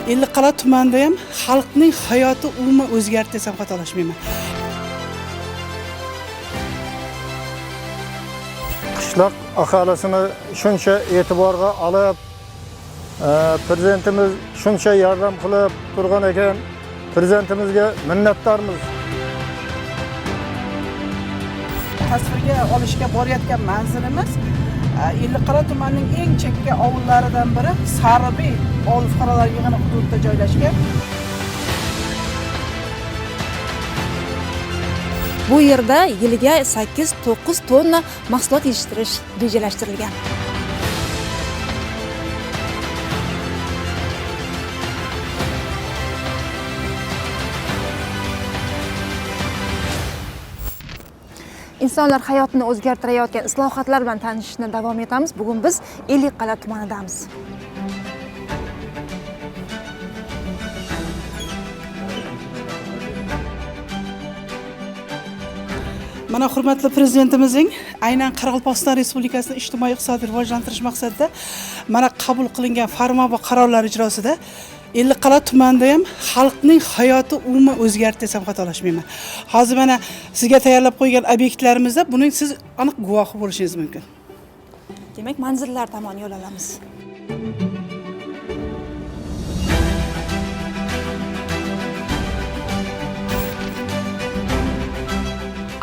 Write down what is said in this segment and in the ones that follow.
Ellikqal'a tumanida ham xalqning hayoti umuman o'zgardi desam xatolashmayman. Qishloq aholisini shuncha e'tiborga olib, prezidentimiz shuncha yordam qilib turgan ekan, prezidentimizga minnatdormiz. Tasvirga olishga borayotgan manzilimiz Ellikqal'a tumanining eng chekka ovullaridan biri Saribiy ovul fuqarolar yig'ini hududida joylashgan. Bu yerda yiliga 8-9 tonna mahsulot yetishtirish rejalashtirilgan. Insonlar hayotini o'zgartirayotgan islohotlar bilan tanishishni davom etamiz. Bugun biz Ellikqal'a tumanidamiz. Mana hurmatli prezidentimizning aynan Qoraqalpog'iston Respublikasini ijtimoiy iqtisodiy rivojlantirish maqsadida mana qabul qilingan farmon va qarorlar ijrosida Ellikqal'a tumanida ham xalqning hayoti umuman o'zgardi desam xatolashmayman. Hozir mana sizga tayyorlab qo'ygan obyektlarimizda buning siz aniq guvohi bo'lishingiz mumkin. Demak, manzillar tomon yo'l olamiz.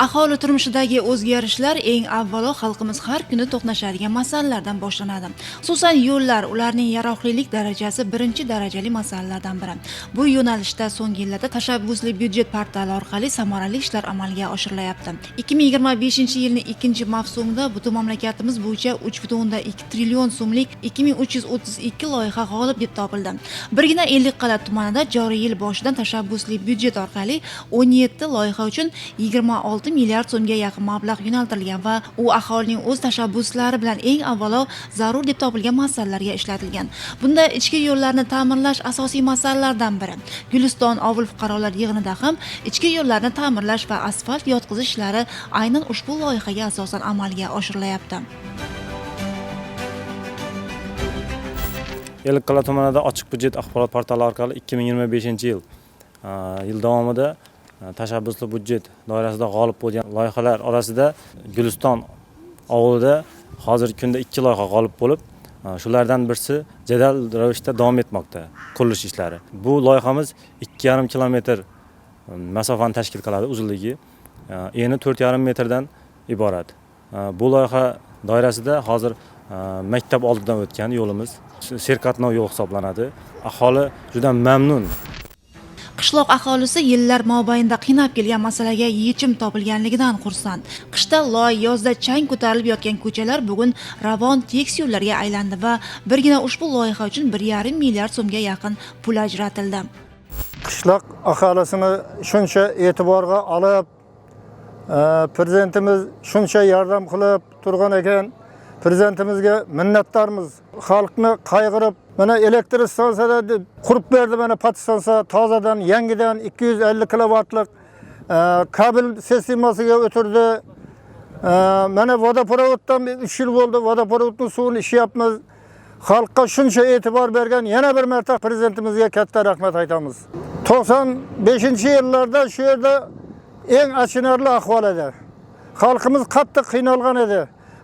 Aholi turmushidagi o'zgarishlar eng avvalo xalqimiz har kuni to'qnashadigan masalalardan boshlanadi. Xususan, yo'llar, ularning yaroqlilik darajasi birinchi darajali masalalardan biri. Bu yo'nalishda so'nggi yillarda tashabbusli byudjet portali orqali samarali ishlar amalga oshirilyapti. 2025-yilning ikkinchi mavsumida butun mamlakatimiz bo'yicha 3,2 trillion so'mlik 2332 loyiha g'olib deb topildi. Birgina Ellikqal'a tumanida joriy yil boshidan tashabbusli byudjet orqali 17 loyiha uchun 26 milliard so'mga yaqin mablag' yo'naltirilgan va u aholining o'z tashabbuslari bilan eng avvalo zarur deb topilgan masalalarga ishlatilgan. Bunda ichki yo'llarni ta'mirlash asosiy masalalardan biri. Guliston ovul fuqarolar yig'inida ham ichki yo'llarni ta'mirlash va asfalt yotqizish ishlari aynan ushbu loyihaga asosan amalga oshirilyapti. Ellikqal'a tumanida ochiq byudjet axborot portali orqali 2025-yil yil davomida tashabbusli byudjet doirasida g'olib bo'lgan loyihalar orasida Guliston ovulida hozirgi kunda 2 loyiha g'olib bo'lib, shulardan birisi jadal ravishda davom etmoqda qurilish ishlari. Bu loyihamiz 2,5 kilometr masofani tashkil qiladi, uzunligi eni 4,5 metrdan iborat. Bu loyiha doirasida hozir maktab oldidan o'tgan yo'limiz serqatnov yo'l hisoblanadi. Aholi juda mamnun. Qishloq aholisi yillar mobaynida qiynab kelgan masalaga yechim topilganligidan xursand. Qishda loy, yozda chang ko'tarilib yotgan ko'chalar bugun ravon tekis yo'llarga aylandi va birgina ushbu loyiha uchun 1,5 milliard so'mga yaqin pul ajratildi. Qishloq aholisini shuncha e'tiborga olib, prezidentimiz shuncha yordam qilib turgan ekan, prezidentimizga minnatdormiz. Xalqni qayg'urib, mana elektr stansiyada qurib berdi, mana podstansiya tozadan, yangidan 250 kilovatlik kabel sistemasiga o'tirdi. Mana vodoprovoddan 3 yil bo'ldi, vodoprovodning suvini ishyapmiz. Xalqqa shuncha e'tibor bergan yana bir marta prezidentimizga katta rahmat aytamiz. 95-yillarda shu yerda eng achinarli ahvol edi. Xalqimiz qattiq qiynalgan edi.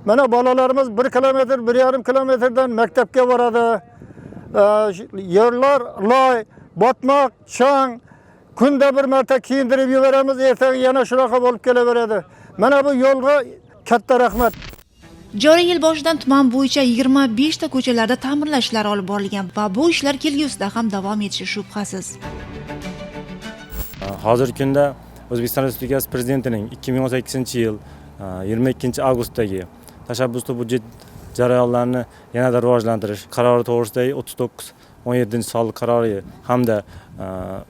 Mana bolalarimiz 1 kilometr, 1,5 kilometrdan maktabga boradi. Yerlar loy, botmoq, chang, kunda bir marta kiyindirib yuboramiz, ertaga yana shunaqa bo'lib kelaveradi. Mana bu yo'lga katta rahmat. Joriy yil boshidan tuman bo'yicha 25 ta ko'chalarda ta'mirlash ishlari olib borilgan va bu ishlar kelgusida ham davom etishi shubhasiz. Hozirgi kunda O'zbekiston Respublikasi Prezidentining 2018-yil 22 avgustdagi tashabbusli byudjet jarayonlarini yanada rivojlantirish qarori to'g'risidagi 3917 sonli qarori hamda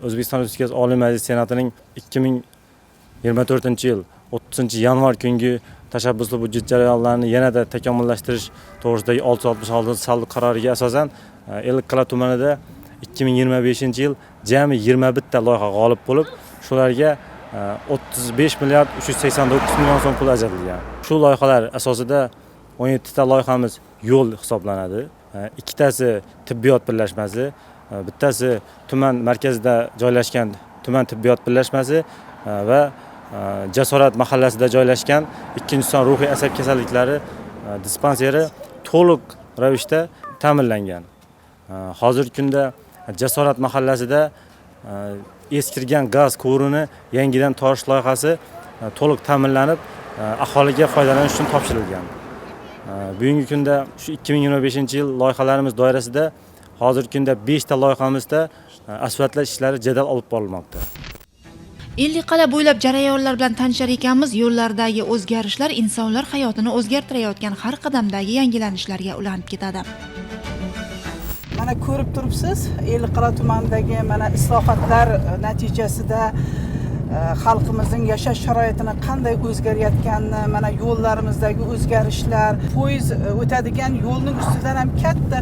O'zbekiston Respublikasi Oliy Majlisi Senatining 2024-yil 30 yanvar kungi tashabbusli byudjet jarayonlarini yanada takomillashtirish to'g'risidagi 666 sonli qaroriga asosan Ellikqal'a tumanida 2025-yil jami 21 ta loyiha g'olib bo'lib, shularga 35 milliard 389 million so'm pul ajratilgan. Shu loyihalar asosida 17 ta loyihamiz yo'l hisoblanadi. Ikkitasi tibbiyot birlashmasi. Bittasi tuman markazida joylashgan tuman tibbiyot birlashmasi va Jasorat mahallasida joylashgan 2 son ruhiy asab kasalliklari dispanseri to'liq ravishda ta'minlangan. Hozirgi kunda Jasorat mahallasida eskirgan gaz quvurini yangidan tortish loyihasi to'liq ta'minlanib, aholiga foydalanish uchun topshirilgan. Bugungi kunda shu 2025-yil loyihalarimiz doirasida hozirgi kunda 5 ta loyihamizda asfaltlash ishlari jadal olib borilmoqda. Ellikqal'a bo'ylab jarayonlar bilan tanishar ekanmiz, yo'llardagi o'zgarishlar insonlar hayotini o'zgartirayotgan har qadamdagi yangilanishlarga ulanib ketadi. Mana ko'rib turibsiz, Ellikqal'a tumanidagi mana islohotlar natijasida xalqimizning yashash sharoitini qanday o'zgarayotganini, mana yo'llarimizdagi o'zgarishlar, poyezd o'tadigan yo'lning ustidan ham katta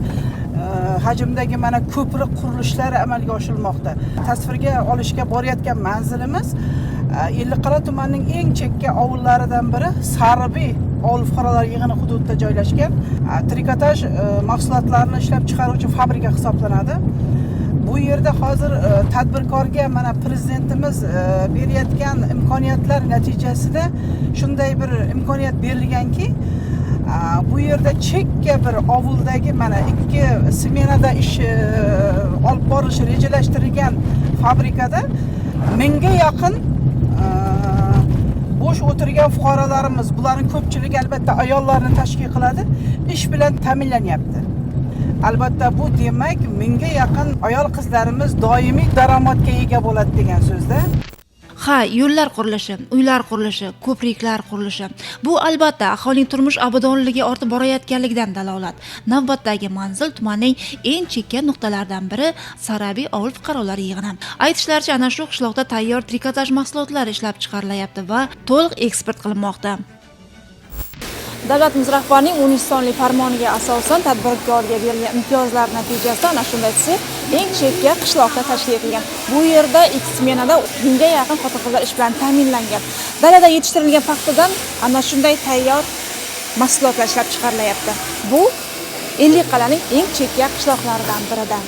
hajmdagi mana ko'prik qurilishlari amalga oshirilmoqda. Tasvirga olishga borayotgan manzilimiz Ellikqal'a tumanining eng chekka ovullaridan biri Saribiy ovul fuqarolar yig'ini hududida joylashgan trikotaj mahsulotlarini ishlab chiqaruvchi fabrika hisoblanadi. Bu yerda hozir tadbirkorga mana prezidentimiz berayotgan imkoniyatlar natijasida shunday bir imkoniyat berilganki, bu yerda chekka bir ovuldagi mana 2 smenada ish olib borilishi rejalashtirilgan fabrikada 1000ga yaqin bo'sh o'tirgan fuqarolarimiz, bularning ko'pchiligi albatta ayollarni tashkil qiladi, ish bilan ta'minlanyapti. Albatta bu demak 1000ga yaqin ayol qizlarimiz doimiy daromadga ega bo'ladi degan so'zda. Ha, yo'llar qurilishi, uylar qurilishi, ko'priklar qurilishi. Bu albatta aholining turmush obodonligi ortib borayotganligidan dalolat. Navbatdagi manzil tumanning eng chekka nuqtalaridan biri Sarabiy ovul fuqarolar yig'ini. Aytishlaricha, ana shu qishloqda tayyor trikotaj mahsulotlari ishlab chiqarilyapti va to'liq eksport qilinmoqda. Davlatimiz rahbarining 13 sonli farmoniga asosan tadbirkorga berilgan imtiyozlar natijasida ana shunday sex eng chekka qishloqda tashkil etilgan. Bu yerda 2 smenada 1000ga yaqin xotin-qizlar ish bilan ta'minlangan. Dalada yetishtirilgan paxtadan ana shunday tayyor mahsulotlar ishlab chiqarilyapti. Bu Ellikqal'aning eng chekka qishloqlaridan birida.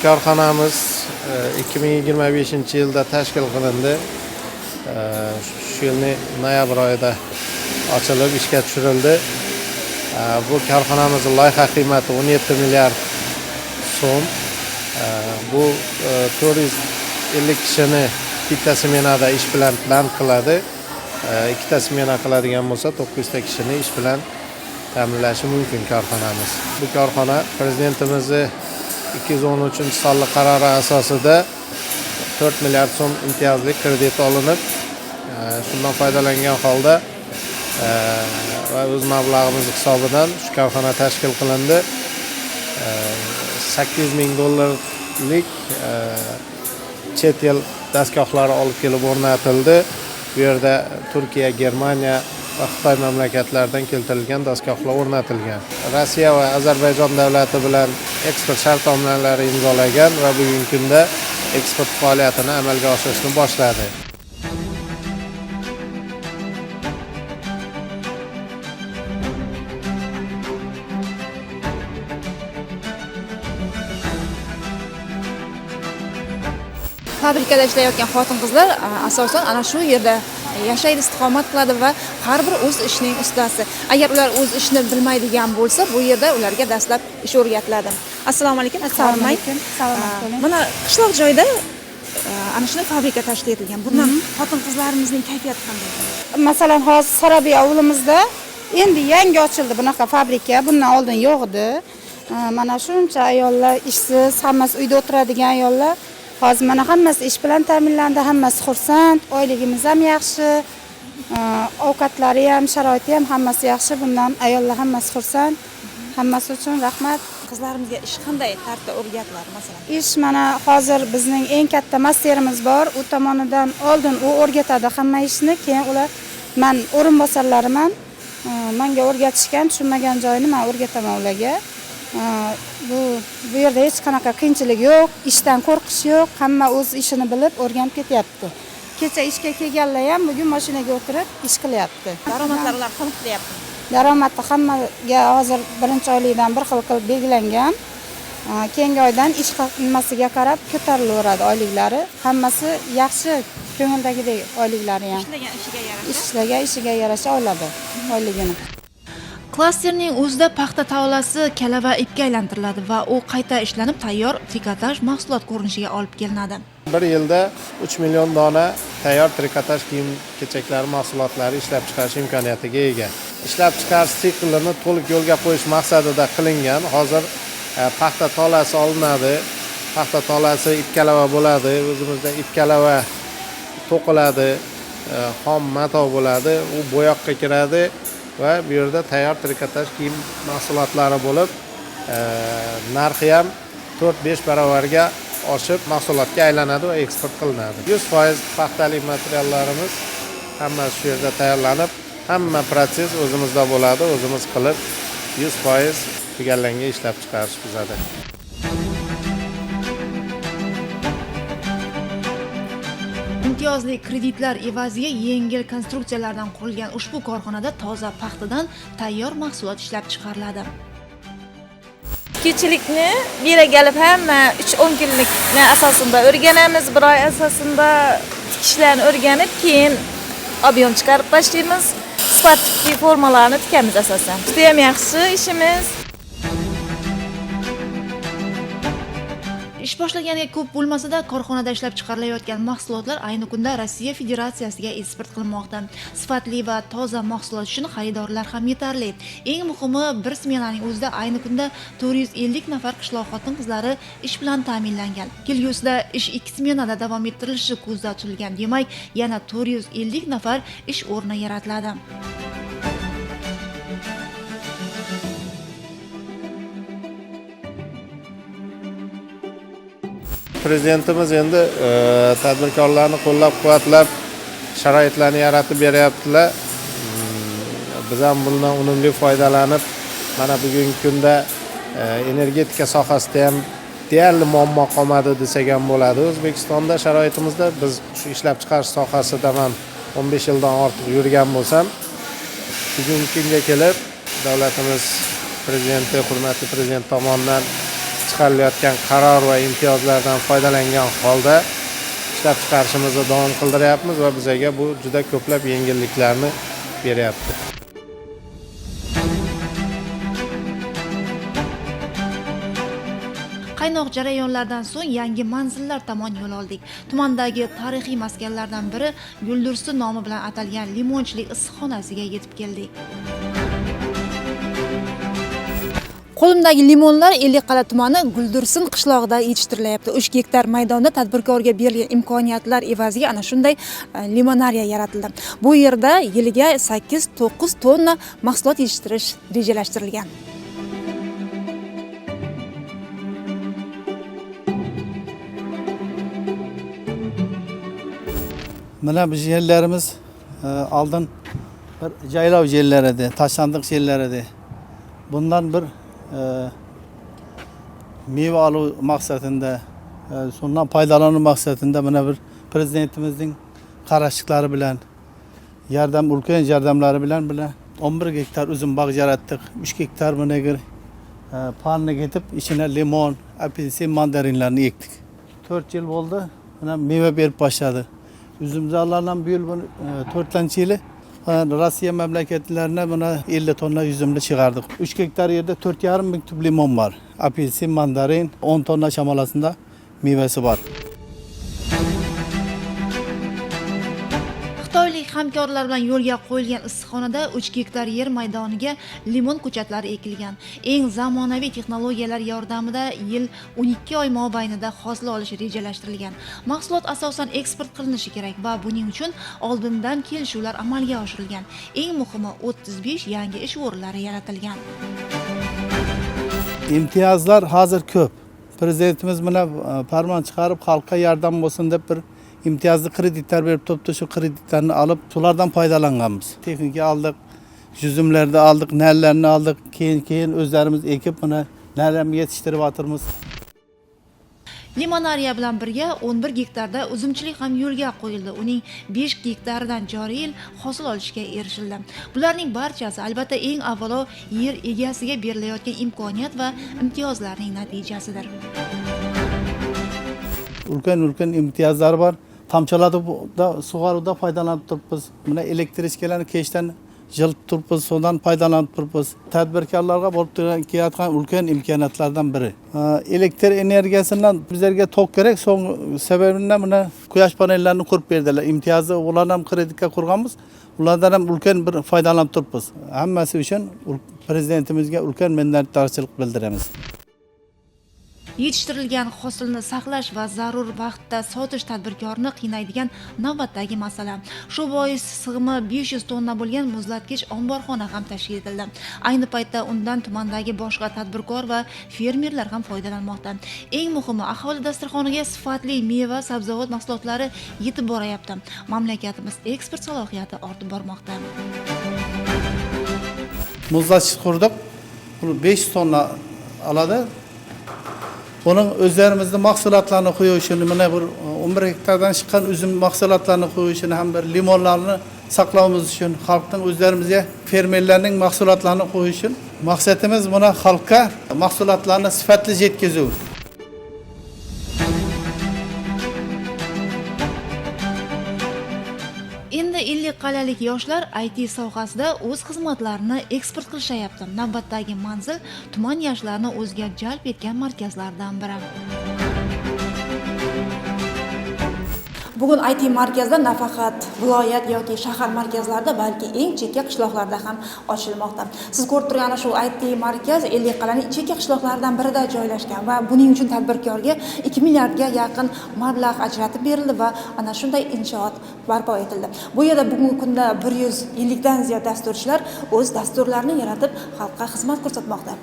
Korxonamiz 2025-yilda tashkil qilindi. Shu yilning noyabr oyida ochilib ishga tushirildi. Bu korxonamizning loyiha qiymati 17 milliard so'm. Bu 450 kishini bitta smenada ish bilan band qiladi. Ikkita smena qiladigan bo'lsa 900 ta kishini ish bilan ta'minlashi mumkin korxonamiz. Bu korxona prezidentimizni 213-sonli qarori asosida 4 milliard so'm imtiyozli kredit olinib, shundan foydalangan holda va o'z mablag'imiz hisobidan shu korxona tashkil qilindi. 800 ming dollarlik chet el dastgohlari olib kelib o'rnatildi. Bu yerda Turkiya, Germaniya va Xitoy mamlakatlaridan keltirilgan dastgohlar o'rnatilgan. Rossiya va Ozarbayjon davlati bilan eksport shartnomalari imzolagan va bugungi kunda eksport faoliyatini amalga oshirishni boshladi. Fabrikada ishlayotgan xotin-qizlar asosan ana shu yerda yashaydi, istiqomat qiladi va har bir o'z ishining ustasi. Agar ular o'z ishini bilmaydigan bo'lsa, bu yerda ularga dastlab ish o'rgatiladi. Assalomu alaykum. Assalomu alaykum. Salomat bo'ling. Mana qishloq joyda ana shunday fabrika tashkil etilgan. Bundan xotin-qizlarimizning kayfiyati qanday? Masalan, hozir Sarabiy ovulimizda endi yangi ochildi bunaqa fabrika, bundan oldin yo'q edi. Mana shuncha ayollar ishsiz, hammasi uyda o'tiradigan ayollar. Hozir mana hammasi ish bilan ta'minlandi, hammasi xursand, oyligimiz ham yaxshi, ovqatlari ham, sharoiti ham hammasi yaxshi. Bundan ayollar hammasi xursand. Hammasi uchun rahmat. Qizlarimizga ish qanday tartibda o'rgatiladi masalan? Ish mana hozir bizning eng katta masterimiz bor, u tomonidan oldin u o'rgatadi hamma ishni, keyin ular men o'rinbosarlariman, menga o'rgatishgan, tushunmagan joyini men o'rgataman ularga. Bu yerda hech qanaqa qiyinchilik yo'q, ishdan qo'rqish yo'q, hamma o'z ishini bilib o'rganib ketyapti. Kecha ishga kelganlar ham bugun mashinaga o'tirib ish qilyapti. Daromadlar ular qoniqtiryapti. Daromadi hammaga hozir birinchi oylikdan bir xil qilib belgilangan. Keyingi oydan ish nimasiga qarab ko'tarilaveradi oyliklari. Hammasi yaxshi, ko'ngildagidek oyliklari ham. Ishlagan ishiga yarasha. Ishlagan ishiga yarasha oladi oyligini. Klasterning o'zida paxta tolasi kalava ipga aylantiriladi va u qayta ishlanib tayyor trikotaj mahsulot ko'rinishiga olib kelinadi. Bir yilda 3 million dona tayyor trikotaj kiyim-kechaklari mahsulotlari ishlab chiqarish imkoniyatiga ega. Ishlab chiqarish siklini to'liq yo'lga qo'yish maqsadida qilingan. Hozir paxta tolasi olinadi, paxta tolasi ip-kalava bo'ladi, o'zimizda ip-kalava to'qiladi, xom mato bo'ladi, u bo'yoqqa kiradi va bu yerda tayyor trikotaj kiyim mahsulotlari bo'lib, narxi ham 4-5 barobarga oshib mahsulotga aylanadi va eksport qilinadi. 100% paxtali materiallarimiz hammasi shu yerda tayyorlanib, hamma protsess o'zimizda bo'ladi, o'zimiz qilib 100% tugallangan ishlab chiqarish bizada. Imtiyozli kreditlar evaziga yengil konstruksiyalardan qurilgan ushbu korxonada toza paxtadan tayyor mahsulot ishlab chiqariladi. Tikuvchilikni bu yerga kelib hamma 3-10 kunlikni asosida o'rganamiz, bir oy asosida tikishlarni o'rganib, keyin ob'yom chiqarib boshlaymiz. Sifatli formalarni tikamiz asosan. Juda ham yaxshi ishimiz. Ish boshlaganiga ko'p bo'lmasa-da, korxonada ishlab chiqarilayotgan mahsulotlar ayni kunda Rossiya Federatsiyasiga eksport qilinmoqda. Sifatli va toza mahsulot uchun xaridorlar ham yetarli. Eng muhimi, bir smenaning o'zida ayni kunda 450 nafar qishloq xotin-qizlari ish bilan ta'minlangan. Kelgusida ish 2 smenada davom ettirilishi ko'zda tutilgan. Demak, yana 450 nafar ish o'rni yaratiladi. Prezidentimiz endi tadbirkorlarni qo'llab-quvvatlab sharoitlarni yaratib beryaptilar. Biz ham bundan unumli foydalanib, mana bugungi kunda energetika sohasida ham deyarli muammo qolmadi desak ham bo'ladi. O'zbekistonda sharoitimizda biz shu ishlab chiqarish sohasida man 15 yildan ortiq yurgan bo'lsam, bugungi kunga kelib davlatimiz prezidenti, hurmatli prezident tomonidan chiqarilayotgan qaror va imtiyozlardan foydalangan holda ishlab chiqarishimizni davom qildiryapmiz va bizga bu juda ko'plab yengilliklarni beryapti. Qaynoq jarayonlardan so'ng yangi manzillar tomon yo'l oldik. Tumandagi tarixiy maskanlardan biri Guldursun nomi bilan atalgan limonchilik issiqxonasiga yetib keldik. Qo'limdagi limonlar Ellikqal'a tumani Guldursun qishlog'ida yetishtirilyapti. 3 gektar maydonda tadbirkorga berilgan imkoniyatlar evaziga ana shunday limonariya yaratildi. Bu yerda yiliga 8-9 tonna mahsulot yetishtirish rejalashtirilgan. Mana bu yerlarimiz oldin bir jaylov yerlar edi, tashlandiq yerlar edi. Bundan bir meva aluv maqsadida, shundan foydalanish maqsadida mana bir prezidentimizning qarashiqlari bilan, yordam, ulkan yordamlari bilan 11 gektar uzum bog' yaratdik. 3 gektar mana bir parni ketib, ichine limon, apelsin, mandarinlarni ekdik. 4 yil bo'ldi, mana meva berib boshladi. Üzümzarlardan bu yil bunu 4 yili Rossiya mamlakatlarına buna 50 tonna üzümlü chiqardik. 3 gektar yerda 4,5 ming tub limon bor. Apelsin, mandarin 10 tonna chamalasida mevasi bor. Xitoylik hamkorlar bilan yo'lga qo'yilgan issiqxonada 3 gektar yer maydoniga limon ko'chatlari ekilgan. Eng zamonaviy texnologiyalar yordamida yil 12 oy mobaynida hosil olish rejalashtirilgan. Mahsulot asosan eksport qilinishi kerak va buning uchun oldindan kelishuvlar amalga oshirilgan. Eng muhimi, 35 yangi ish o'rinlari yaratilgan. Imtiyozlar hozir ko'p. Prezidentimiz mana farmon chiqarib, xalqqa yordam bo'lsin deb bir imtiyozli kreditlar berib turibdi. Shu kreditlarni olib, shulardan foydalanganmiz. Texnika oldik, üzümlerni oldik, nallarni oldik. Keyin o'zlarimiz ekib, buni nallarni yetishtirib o'tirmiz. Limonariya bilan birga 11 gektarda uzumchilik ham yo'lga qo'yildi. Uning 5 gektaridan joriy yil hosil olishga erishildi. Bularning barchasi albatta eng avvalo yer egasiga berilayotgan imkoniyat va imtiyozlarning natijasidir. Ulkan imtiyozlar bor. Tomchilatib sug'oruvda foydalanib turibmiz. Mana elektrichkalarni kechdan jilib turibmiz, so'dan foydalanib turibmiz. Tadbirkorlarga bo'lib kelayotgan ulkan imkoniyatlardan biri. Elektr energiyasidan bizlarga tok kerak, so'ng sababidan mana quyosh panellarini qurib berdilar. Imtiyozni ularni ham kreditga qurganmiz. Ulardan ham ulkan bir foydalanib turibmiz. Hammasi uchun prezidentimizga ulkan minnatdorchilik bildiramiz. Yetishtirilgan hosilni saqlash va zarur vaqtda sotish tadbirkorni qiynaydigan navbatdagi masala. Shu bois sig'imi 500 tonna bo'lgan muzlatgich omborxona ham tashkil etildi. Ayni paytda undan tumandagi boshqa tadbirkor va fermerlar ham foydalanmoqda. Eng muhimi, aholi dasturxoniga sifatli meva, sabzavot mahsulotlari yetib borayapti. Mamlakatimiz eksport salohiyati ortib bormoqda. Muzlatgich qurdik. Bu 500 tonna oladi. Bunun o'zlarimizning mahsulotlarini qo'yishini, mana bir 11 hektardan chiqqan uzum mahsulotlarini qo'yishini ham bir limonlarni saqlovimiz uchun xalqning o'zlarimizga fermerlarning mahsulotlarini qo'yish uchun maqsadimiz buni xalqqa mahsulotlarni sifatli yetkazuv. Endi Ellikqal'alik yoshlar IT sohasida o'z xizmatlarini eksport qilishyapti. Navbatdagi manzil tuman yoshlarini o'ziga jalb etgan markazlardan biri. Bugun IT markazlar nafaqat viloyat yoki shahar markazlarida, balki eng chekka qishloqlarda ham ochilmoqda. Siz ko'rib turgan shu IT markaz Ellikqal'aning chekka qishloqlaridan birida joylashgan va buning uchun tadbirkorga 2 milliardga yaqin mablag' ajratib berildi va ana shunday inshoot barpo etildi. Bu yerda bugungi kunda 150 dan ziyod dasturchilar o'z dasturlarini yaratib, xalqqa xizmat ko'rsatmoqda.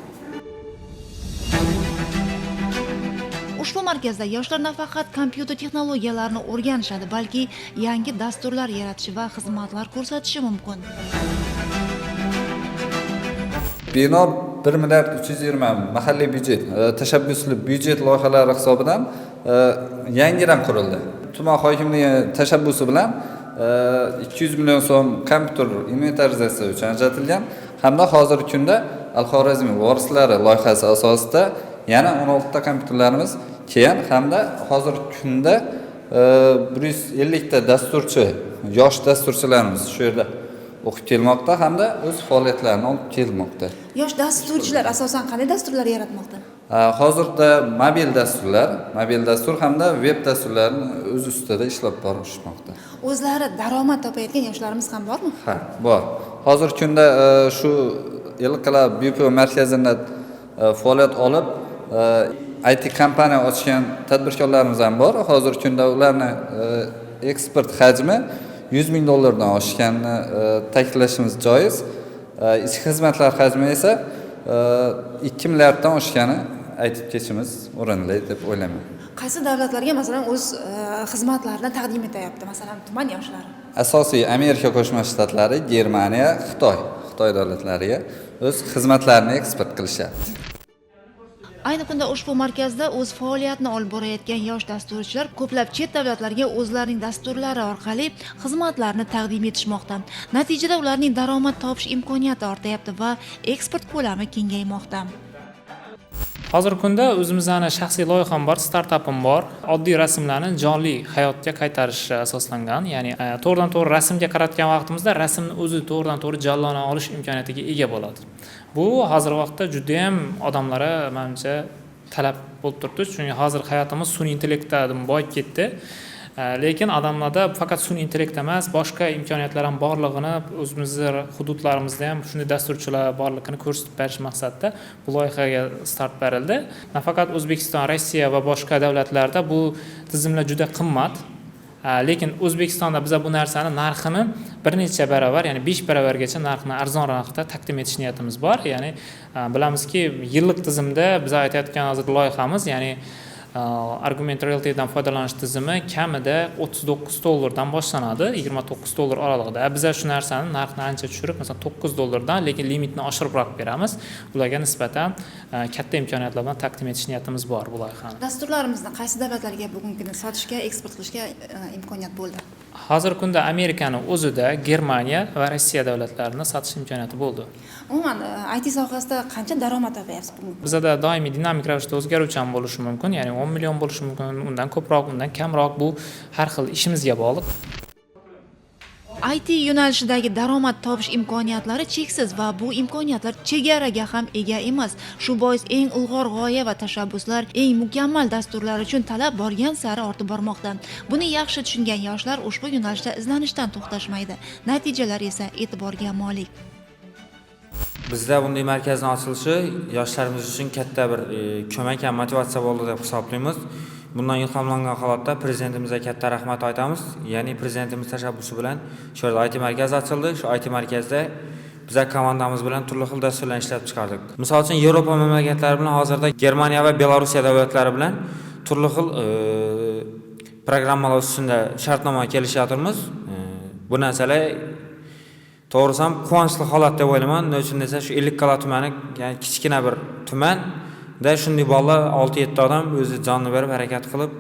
Ushbu markazda yoshlar nafaqat kompyuter texnologiyalarini o'rganishadi, balki yangi dasturlar yaratishi va xizmatlar ko'rsatishi mumkin. Bino 1 milliard 320 mahalliy byudjet, tashabbusli byudjet loyihalari hisobidan yangidan qurildi. Tuman hokimligi tashabbusi bilan 200 million so'm kompyuter inventarizatsiyasi uchun ajratilgan hamda hozirgi kunda Al-Xorazmiy vorislari loyihasi asosida yana 16 ta kompyuterlarimiz kelgan hamda hozirgi kunda 150 ta dasturchi, yosh dasturchilarimiz shu yerda o'qib kelmoqda hamda o'z faoliyatlarini olib kelmoqda. Yosh dasturchilar asosan qanday dasturlar yaratmoqda? Hozirda mobil dastur hamda veb dasturlarni o'z ustida ishlab borishmoqda. O'zlari daromad topayotgan yoshlarimiz ham bormi? Ha, bor. Hozirgi kunda shu Ellikqal'a BPO markazida faoliyat olib, IT kompaniya ochgan tadbirkorlarimiz ham bor. Hozirgi kunda ularni eksport hajmi 100 ming dollardan oshganini ta'kidlashimiz joiz. Ichki xizmatlar hajmi esa 2 milliarddan oshgani aytib ketishimiz o'rinli deb o'ylayman. Qaysi davlatlarga masalan o'z xizmatlarini taqdim etyapti, masalan tuman yoshlari? Asosiy Amerika Qo'shma Shtatlari, Germaniya, Xitoy davlatlariga o'z xizmatlarini eksport qilishyapti. Ayni kunda ushbu markazda o'z faoliyatini olib borayotgan yosh dasturchilar ko'plab chet davlatlarga o'zlarining dasturlari orqali xizmatlarini taqdim etishmoqda. Natijada ularning daromad topish imkoniyati ortayapti va eksport ko'lami kengaymoqda. Hozirgi kunda o'zimizning shaxsiy loyiham bor, startapim bor. Oddiy rasmlarni jonli hayotga qaytarishga asoslangan, ya'ni to'g'ridan to'g'ri rasmga qaratgan vaqtimizda rasmni o'zi to'g'ridan to'g'ri jonlana olish imkoniyatiga ega bo'ladi. Bu hozirgi vaqtda juda ham odamlarga menimcha talab bo'lib turibdi, chunki hozir hayotimiz sun'iy intellektdan boyib ketdi. Lekin odamlarda faqat sun'iy intellekt emas, boshqa imkoniyatlar ham borlig'ini, o'zimizni hududlarimizda ham shunday dasturchilar borligini ko'rsatib berish maqsadida bu loyihaga start berildi. Nafaqat O'zbekiston, Rossiya va boshqa davlatlarda bu tizimlar juda qimmat. Lekin O'zbekistonda biz bu narsani narxini bir necha barobar, ya'ni 5 barobargacha narxini arzon narxda taqdim etish niyatimiz bor. Ya'ni bilamizki, yillik tizimda biz aytayotgan hozir loyihamiz, ya'ni Augmented realitydan foydalanish tizimi kamida $39 dan boshlanadi, $29 oralig'ida. Biza shu narsani narxini ancha tushirib, masalan, $9 dan, lekin limitni oshiribroq beramiz. Ularga nisbatan katta imkoniyatlar bilan taqdim etish niyatimiz bor bu loyihani. Dasturlarimizni qaysi davlatlarga bugungi kunda sotishga, eksport qilishga imkoniyat bo'ldi? Hozirgi kunda Amerikani o'zida, Germaniya va Rossiya davlatlarini sotish imkoniyati bo'ldi. Umuman, IT sohasida qancha daromad topyapsiz bugun? Bizada doimiy dinamik ravishda o'zgaruvchan bo'lishi mumkin, ya'ni 10 million bo'lishi mumkin, undan ko'proq, undan kamroq, bu har xil ishimizga bog'liq. IT yo'nalishidagi daromad topish imkoniyatlari cheksiz va bu imkoniyatlar chegaraga ham ega emas. Shu bois eng ilg'or g'oya va tashabbuslar, eng mukammal dasturlar uchun talab borgan sari ortib bormoqda. Buni yaxshi tushungan yoshlar ushbu yo'nalishda izlanishdan to'xtashmaydi. Natijalar esa e'tiborga molik. Bizda bunday markazni ochilishi yoshlarimiz uchun katta bir ko'mak ham motivatsiya bo'ldi deb hisoblaymiz. Bundan ilhomlangan holatda prezidentimizga katta rahmat aytamiz. Ya'ni prezidentimiz tashabbusi bilan shu yerda IT markazi ochildi. Shu IT markazda biza komandamiz bilan turli xil dasturlarni ishlab chiqardik. Misol uchun, Yevropa mamlakatlari bilan, hozirda Germaniya va Belorussiya davlatlari bilan turli xil programmalar ustida shartnoma kelishayotirmiz. Bu narsalar, to'g'risi ham, quvonchli holat deb o'ylayman. Nima uchun desa, shu Ellikqal'a tumani, ya'ni kichkina bir tumanda shunday bolalar, 6-7 odam o'zi jonini berib harakat qilib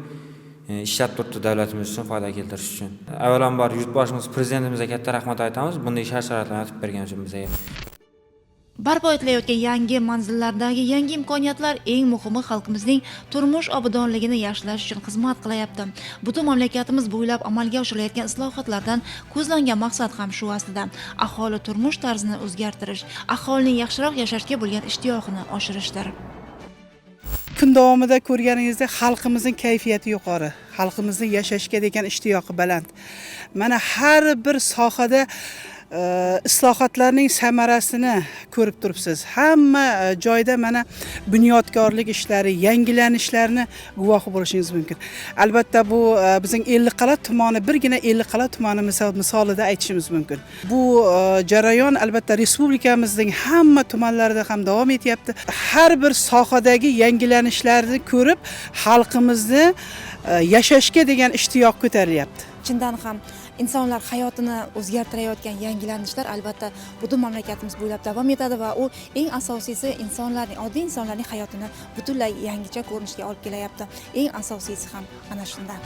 ishlab turibdi davlatimiz uchun foyda keltirish uchun. Avvalambor yurtboshimiz prezidentimizga katta rahmat aytamiz, bunday shart sharoitlarni yaratib bergani uchun bizga. Barpo etilayotgan yangi manzillardagi yangi imkoniyatlar, eng muhimi, xalqimizning turmush obodonligini yaxshilash uchun xizmat qilayapti. Butun mamlakatimiz bo'ylab amalga oshirilayotgan islohotlardan ko'zlangan maqsad ham shu aslida. Aholi turmush tarzini o'zgartirish, aholining yaxshiroq yashashga bo'lgan ishtiyoqini oshirishdir. Kun davomida ko'rganingizdek, xalqimizning kayfiyati yuqori, xalqimizning yashashga degan ishtiyoqi baland. Mana har bir sohada islohotlarning samarasini ko'rib turibsiz. Hamma joyda mana bunyodkorlik ishlari, yangilanishlarni guvohi bo'lishingiz mumkin. Albatta, bu bizning Ellikqal'a tumani, birgina Ellikqal'a tumani misolida aytishimiz mumkin. Bu jarayon albatta respublikamizning hamma tumanlarida ham davom etyapti. Har bir sohadagi yangilanishlarni ko'rib, xalqimizni yashashga degan ishtiyoq ko'tarilyapti. Chindan ham, insonlar hayotini o'zgartirayotgan yangilanishlar albatta butun mamlakatimiz bo'ylab davom etadi va u, eng asosiysi, insonlarning, oddiy insonlarning hayotini butunlay yangicha ko'rinishga olib kelayapti. Eng asosiysi ham ana shunda.